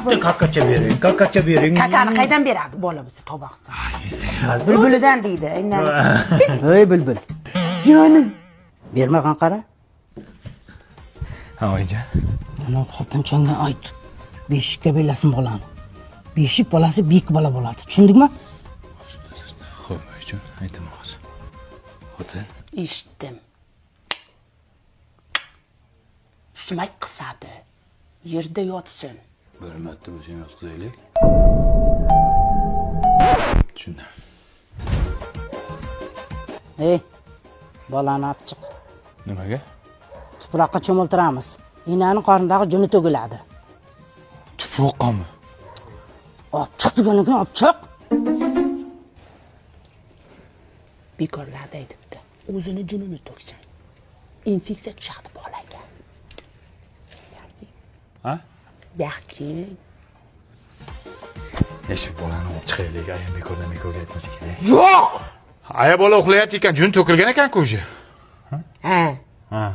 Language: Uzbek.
Bitta kakacha bering, kakacha bering. Kakani qaydan beradi bola bo'lsa, tavba qilsin. Bulbulidan deydi. Aynan. Ey bulbul. Jonim. Bermag'an qara. Ha, oyijon. Ana xotinchangga ayt. Beshikka belasin bolani. Beshik bolasi bek bola bo'ladi. Tushundingmi? Xo'p, oyijon, aytaman hozir. Xotin. Eshitdim. Sumak qisadi. Yerda yotsin. Bir marta bo'lsa ham yotqizaylik. Tushundim. Ey, bolani olib chiq. Nimaga? Tuproqqa cho'miltiramiz. Enani qornidagi juni to'kiladi. Tuproqqami? Olib chiq degandan keyin olib chiq. Bekorlarda aytibdi. O'zini junini to'ksin. Infeksiya tushadi bolaga. Ha? Yaxki. E shu bolani olib chiqaylik, ayam bekordan bekorga aytmasa kerak. Yo'q. Aya bola uxlayapti ekan, jun to'kilgan ekan-ku уже. Ha. Ha.